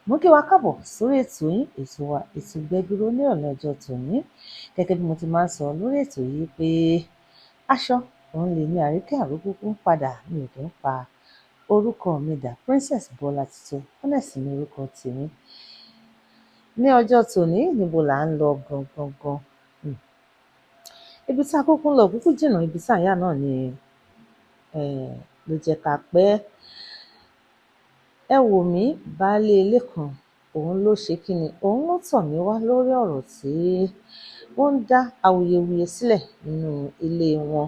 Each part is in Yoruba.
Mo kí wa káàbọ̀ sórí ètò yín, ètò wa, ètò Gbẹ̀gìrì onírọ̀lẹ́ ọjọ́ tòní. Gẹ́gẹ́ bí mo ti máa ń sọ lórí ètò yìí pé aṣọ òun lèmi Àríkẹ́ Àrókúkú ń padà, mi ò kí ń pa orúkọ mi dà. Princess Bọ́lá Tító, Honest ní orúkọ tèmi. Ní ọjọ́ tòní, níbo là ń lọ gangan gan? Ibi tí a kúkú ń lọ kúkú jìnnà, ibi tí à ń yà náà ni ló jẹ́ ká pẹ́. Ẹ wò mí, baálé ilé kan, òun ló ṣe kíni, òun ló tọ̀ mí wá lórí ọ̀rọ̀ tí ó ń dá awuyewuye sílẹ̀ nínú ilé wọn.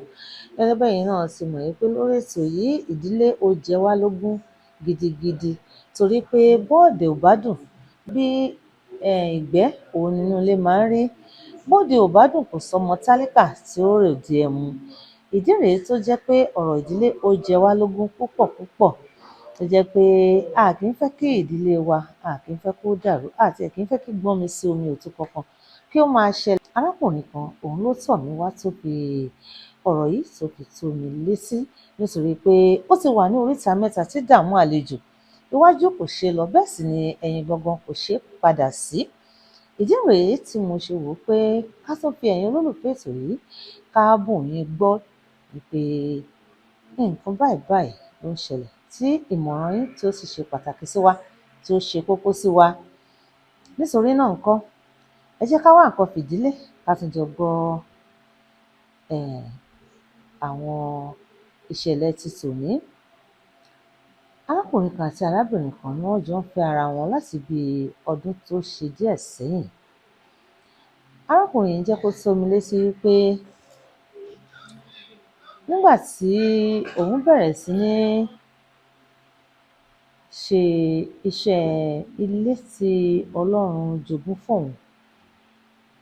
Gẹ́gẹ́ bẹ́yìn náà ti mọ̀ pé lórí ètò yìí, ìdílé ó jẹ wá lógún gidigidi torí pé bọ́ọ̀dẹ̀ ò bá dùn bí ìgbẹ́ òun nínú ilé máa ń rí. Bóde ò bá dùn, kò sọ́mọ tálíkà tí ó ròde ẹmu. Ìdí rèé tó jẹ́ pé ọ̀rọ̀ ìdílé ó jẹ wá lógún púpọ̀ púpọ̀, tó jẹ́ pé a kì í fẹ́ kí ìdílé wa, a kì í fẹ́ kó dàrú, àti ẹ̀ kì í fẹ́ kí gbọ́nmi sí omi ò tó kankan kí ó máa ṣẹlẹ̀. Arákùnrin kan, òun ló tọ̀ mí wá tó fi ọ̀rọ̀ yìí tó fi tó mi létí, nítorí pé ó ti wà ní oríta mẹ́ta tí dààmú àlejò. Iwájú kò ṣe lọ, bẹ́ẹ̀ sì ni ẹ̀yìn gangan kò ṣe padà sí. Ìdí rèé tí mo ṣe wò ó pé ká tún fi ẹ̀yin olólùfẹ́ ètò yìí ká bùn yín gbọ́ wípé nǹkan báyìí báyìí ló ń ṣẹlẹ̀, tí ìmọ̀ràn yín tí ó sì ṣe pàtàkì sí wa, tí ó ṣe kókó sí wa. Nítorí náà ńkọ́, ẹ jẹ́ ká wá nǹkan fìdílé ká tún jọ gbọ́ àwọn ìṣẹ̀lẹ̀ ti tòní. Arákùnrin kan àti arábìnrin kan ni wọ́n jọ ń fẹ́ ara wọn láti bí ọdún tó ṣe díẹ̀ sẹ́yìn. Arákùnrin yìí jẹ́ kó tó mi létí wípé nígbà tí òun bẹ̀rẹ̀ sí ní ṣe iṣẹ́ ilé tí Ọlọ́run jogún fún òun,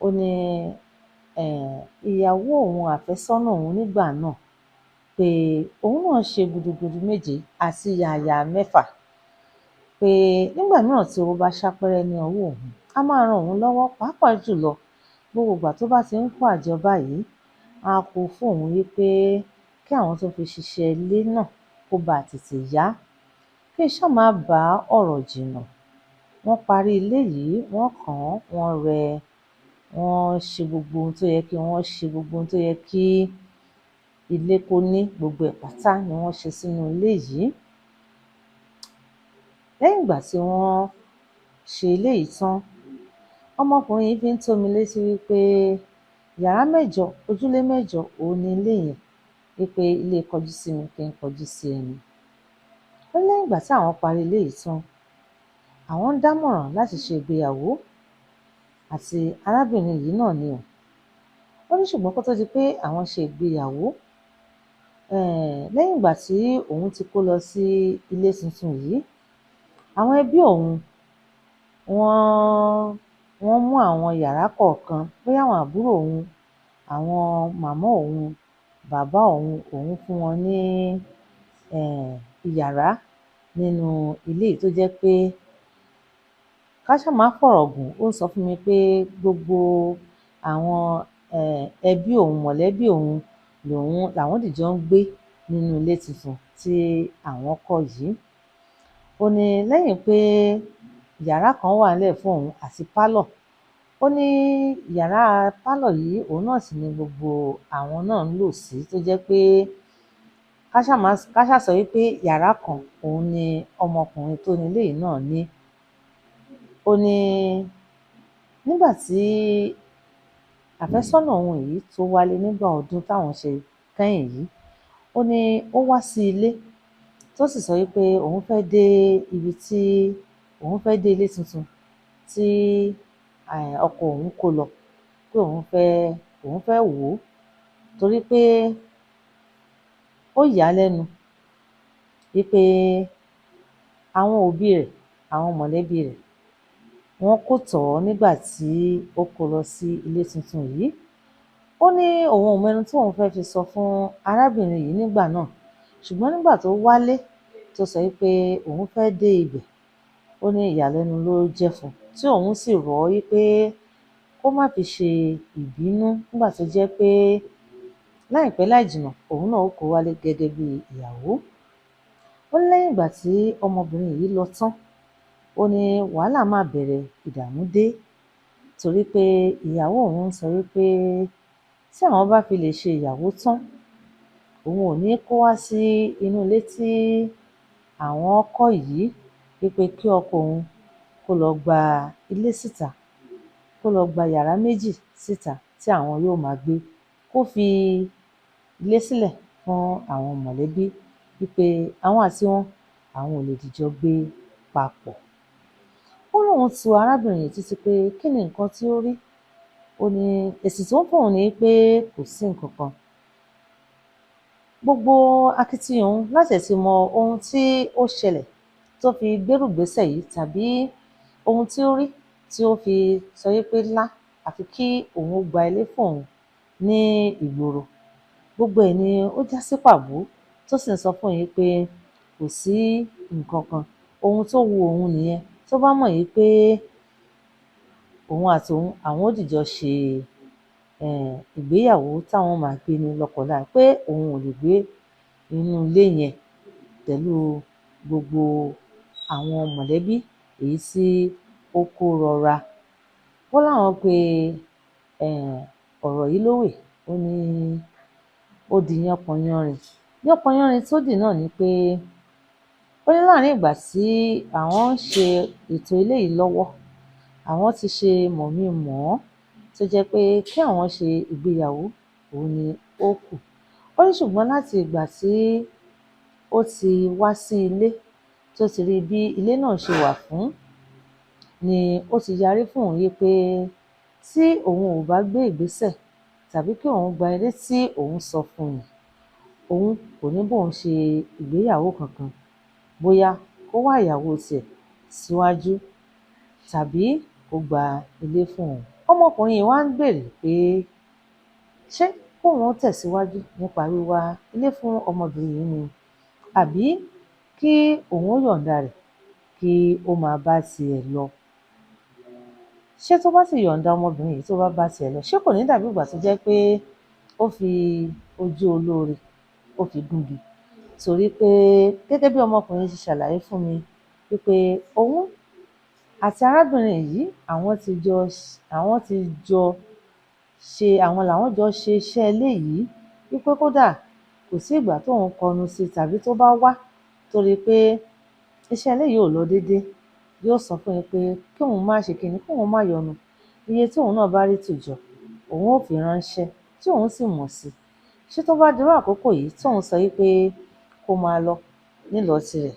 ó ní ìyàwó òun, àfẹ́sọ́nà òun nígbà náà, pé òun náà ṣe gudugudu méje àti yàyà mẹ́fà, pé nígbà mìíràn tí owó bá ṣápẹ́rẹ́ ní ọwọ́ òun, á máa ran òun lọ́wọ́, pàápàá jùlọ gbogbo ìgbà tó bá ti ń kó àjọ báyìí, á kó fún òun wípé kí àwọn tó fi ṣiṣẹ́ ilé náà kó bá tètè yá. Kí n ṣáà má bá ọ̀rọ̀ jìnnà. Wọ́n parí ilé yìí, wọ́n kàn án, wọ́n rẹ, wọ́n ṣe gbogbo ohun tó yẹ kí wọ́n ṣe, gbogbo ohun tó yẹ kí ilé kó ní, gbogbo ẹ̀ pátá ni wọ́n ṣe sínú ilé yìí. Lẹ́yìn ìgbà tí wọ́n ṣe ilé yìí tán, ọmọkùnrin yìí fi ń tó mi létí wípé yàrá mẹ́jọ, ojúlé mẹ́jọ òun ni ilé yẹn, wípé ilé kọjú sí mi kí n kọjú sí ẹni. Ó ní lẹ́yìn ìgbà tí àwọn parí ilé yìí tán, àwọn ń dámọ̀ràn láti ṣe ìgbéyàwó àti arábìnrin yìí náà ni o. Ó ní ṣùgbọ́n kó tó di pé àwọn ṣe ìgbéyàwó, lẹ́yìn ìgbà tí òun ti kó lọ sí ilé tuntun yìí, àwọn ẹbí òun wọ́n mú àwọn yàrá kọ̀ọ̀kan, bóyá àwọn àbúrò òun, àwọn màmá òun, bàbá òun, òun fún wọn ní ìyàrá nínú ilé yìí, tó jẹ́ pé ká ṣáà má fọ̀rọ̀ gùn, ó ń sọ fún mi pé gbogbo àwọn ẹbí òun, mọ̀lẹ́bí òun lòun làwọn dìjọ ń gbé nínú ilé tuntun tí àwọn kọ́ yìí. Ó ní lẹ́yìn pé yàrá kan wà nílẹ̀ fún òun àti pálọ̀. Ó ní yàrá pálọ̀ yìí, òun náà sì ni gbogbo àwọn náà ń lò sí, tó jẹ́ pé ká ṣáà sọ wípé yàrá kan òun ni ọmọkùnrin tó ní ilé yìí náà ní. Ó ní nígbà tí àfẹ́sọ́nà òun yìí tó wálé nígbà ọdún táwọn ṣe kẹ́yìn yìí, ó ní ó wá sí ilé tó sì sọ wípé òun fẹ́ dé ibi tí òun fẹ́ dé ilé tuntun tí ọkọ òun kó lọ, pé òun fẹ́ wò ó, torí pé ó yà á lẹ́nu wípé àwọn òbí rẹ̀, àwọn mọ̀lẹ́bí rẹ̀, wọ́n kò tọ̀ ọ́ nígbà tí ó kó lọ sí ilé tuntun yìí. Ó ní òun ò mọ ẹni tí òun fẹ́ fi sọ fún arábìnrin yìí nígbà náà, ṣùgbọ́n nígbà tó wálé tó sọ wípé òun fẹ́ dé ibẹ̀, ó ní ìyàlẹ́nu ló jẹ́ fún un, tí òun sì rọ̀ ọ́ wípé kó má fi ṣe ìbínú nígbà tó jẹ́ pé láìpẹ́ láì jìnnà òun náà ó kó wálé gẹ́gẹ́ bí ìyàwó. Ó ní lẹ́yìn ìgbà tí ọmọbìnrin yìí lọ tán, Ó ní wàhálà máa bẹ̀rẹ̀, ìdààmú dé, torí pé ìyàwó òun sọ wípé tí àwọn bá fi lè ṣe ìyàwó tán, òun ò ní kó wá sí inú ilé tí àwọn kọ́ yìí, wípé kí ọkọ òun kó lọ gba ilé síta, kó lọ gba yàrá méjì síta tí àwọn yóò máa gbé, kó fi ilé sílẹ̀ fún àwọn mọ̀lẹ́bí, wípé àwọn àti wọn, àwọn ò lè dìjọ gbé papọ̀. Ó lóun tu arábìnrin yìí títí pé kí ni nǹkan tí ó rí. Ó ní èsì tó ń fún òun ni pé kò sí nǹkan kan. Gbogbo akitiyan òun láti ti mọ ohun tí ó ṣẹlẹ̀ tó fi gbérùgbésẹ̀ yìí tàbí ohun tí ó rí tí ó fi sọ wípé lá àfi kí òun ó gba ilé fún òun ní ìgboro, gbogbo ẹ̀ ni ó já sí pàbó, tó sì ń sọ fún yín pé kò sí nǹkan kan, ohun tó wu òun nìyẹn. Tó bá mọ̀ yìí pé òun àti òun àwọn ó dìjọ ṣe ìgbéyàwó táwọn máa gbé ní lọ́kọláya, pé òun ò lè gbé inú ilé yẹn pẹ̀lú gbogbo àwọn mọ̀lẹ́bí èyí tí ó kó rọra. Ó láwọn pé ọ̀rọ̀ yìí lówè. Ó ní ó di yánpọnyánrin. Yánpọnyánrin tó dì náà ni pé ó ní láàrin ìgbà tí àwọn ń ṣe ètò ilé yìí lọ́wọ́, àwọn ti ṣe mọ̀mí-mọ̀ ọ́, tó jẹ́ pé kí àwọn ṣe ìgbéyàwó òun ni ó kù. Ó ní ṣùgbọ́n láti ìgbà tí ó ti wá sí ilé, tó ti rí bí ilé náà ṣe wà fún, ni ó ti yarí fún òun yìí pé tí òun ò bá gbé ìgbésẹ̀ tàbí kí òun gba ilé tí òun sọ fún un, òun kò ní bóun ṣe ìgbéyàwó kankan, bóyá kó wá ìyàwó tiẹ̀ síwájú tàbí kó gba ilé fún òun. Ọmọkùnrin yìí wá ń béèrè pé ṣé kóun ó tẹ̀síwájú nípa wíwá ilé fún ọmọbìnrin yìí ni, àbí kí òun ó yọ̀ǹda rẹ̀ kí ó máa bá tiẹ̀ lọ. Ṣé tó bá sì yọ̀ǹda ọmọbìnrin yìí, tó bá bá tiẹ̀ lọ, ṣé kò ní dàbí ìgbà tó jẹ́ pé ó fi ojú olóore ó fi gúngi? Torí pé gẹ́gẹ́ bí ọmọkùnrin ṣe ṣàlàyé fún mi wípé òun àti arábìnrin yìí, àwọn ti jọ ṣe, àwọn làwọn jọ ṣe iṣẹ́ ilé yìí, wípé kódà kò sí ìgbà tóun kọnu sí tàbí tó bá wá torí pé iṣẹ́ ilé yìí ò lọ déédé, yóò sọ fún yín pé kí òun má ṣe kíni, kí òun má yọnu, iye tí òun náà bá rí tòjọ òun ó fi ránṣẹ́, tí òun sì mọ̀ sí. Ṣé tó bá dirú àkókò yìí tóun sọ wípé kó máa lọ nílọ tirẹ̀,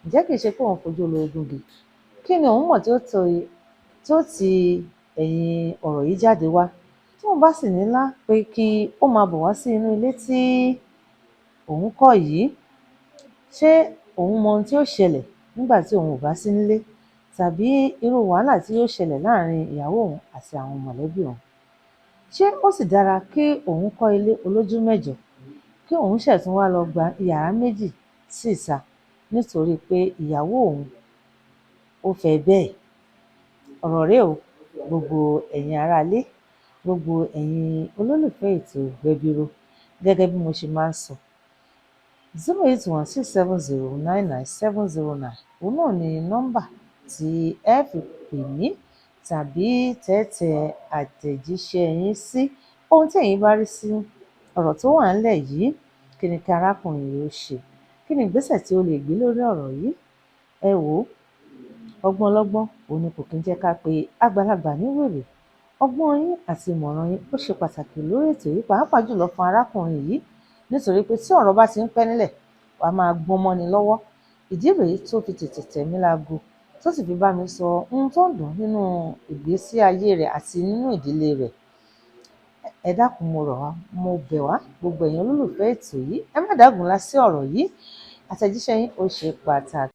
ǹjẹ́ kìí ṣe pé òun fojú olóore gúngi? Kí ni òun mọ̀ tí ó ti ẹ̀yìn ọ̀rọ̀ yìí jáde wá? Tóun bá sì ní lá pé kí ó máa bọ̀ wá sí inú ilé tí òun kọ́ yìí, ṣé òun mọ ohun tí ó ṣẹlẹ̀ nígbà tí òun ò bá sí nílé, tàbí irú wàhálà tí yóò ṣẹlẹ̀ láàrin ìyàwó òun àti àwọn mọ̀lẹ́bí òun? Ṣé ó sì dára kí òun kọ́ ilé olójú mẹ́jọ, kí òun ṣẹ̀ tún wá lọ gba yàrá méjì sí ìta nítorí pé ìyàwó òun ó fẹ́ bẹ́ẹ̀? Ọ̀rọ̀ rèé o, gbogbo ẹ̀yin aráalé, gbogbo ẹ̀yin olólùfẹ́ ètò Gbẹ̀bìrò, gẹ́gẹ́ bí mo ṣe máa ń sọ, 08167099709, òun náà ni nọ́mbà tí ẹ fi pè mí tàbí tẹ́tẹ àtẹ̀jíṣẹ́ yín sí. Ohun tí ẹ̀yin bá rí sí ọ̀rọ̀ tó wà ńlẹ̀ yìí, kí ni kí arákùnrin yìí ó ṣe? Kí ni ìgbésẹ̀ tí ó lè gbé lórí ọ̀rọ̀ yìí? Ẹ wò ó, ọgbọ́n ọlọ́gbọ́n òun ni kò kí ń jẹ́ ká pe àgbàlagbà ní wèrè. Ọgbọ́n yín àti ìmọ̀ràn yín ó ṣe pàtàkì lórí ètò yìí, pàápàá jùlọ fún arákùnrin yìí, nítorí pé tí ọ̀rọ̀ bá ti ń pẹ́ nílẹ̀, wàá máa gbọ́n mọ́ni lọ́wọ́. Ìdí rèé tó fi tètè tẹ̀ mí láago, tó sì fi bá mi sọ ohun tó ń dùn nínú ìgbésí ayé rẹ̀ àti nínú ìdílé rẹ̀. Ẹ dákun, mo rọ̀ wá, mo bẹ̀ wá, gbogbo ẹ̀yin olólùfẹ́ ètò yìí, ẹ má dágunlá sí ọ̀rọ̀ yìí. Àtẹ̀jíṣẹ́ yín ó ṣe pàtàkì.